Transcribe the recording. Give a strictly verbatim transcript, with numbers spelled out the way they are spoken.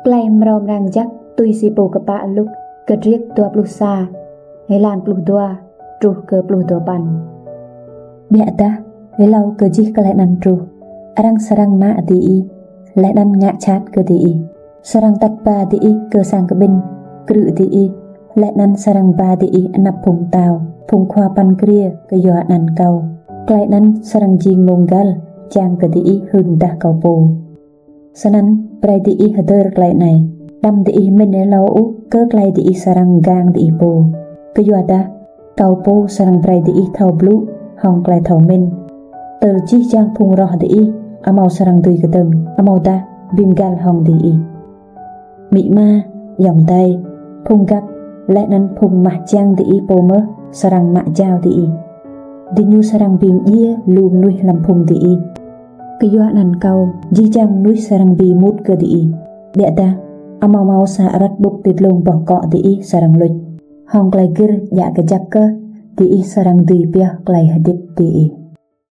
Klei mrâo mrang jăk tui si pô kpă Luk kdriêk dua pluh sa, êlan pluh dua truh kơ pluh dua păn. Ƀiădah, êlâo kơ jih klei anăn truh, arăng srăng mă diih, leh anăn ngă jhat kơ diih. Srăng atăt ba diih kơ sang kƀĭn, krư̆ diih, leh anăn srăng ba diih anăp phung mtao, phung khua păn kriê kyua anăn kâo. Klei anăn srăng jing mmông găl čiăng kơ diih hưn mdah kâo pô. Snăn brei diih hdơr klei anei, đăm diih mĭn êlâo ôh kơ klei diih srăng mgang diih pô. Kyuadah kâo pô srăng brei diih thâo blŭ hŏng klei thâo mĭn, tơl jih jang phung roh diih amâo srăng dưi kdơ̆ng amâodah bi mgăl hŏng diih. Amĭ ama, ayŏng adei, phung găp, leh anăn phung mah jiăng diih pô mơh srăng mă jao diih. Diñu srăng bi mdjiê lu mnuih hlăm phung diih. Kyua anăn kâo, jih jang mnuih srăng bi êmut kơ diih. Ƀiădah, amâo mâo sa arăt ƀŭk ti dlông boh kŏ diih srăng luč. Hŏng klei gĭr djă kjăp kơh diih srăng dưi pioh klei hdĭp diih.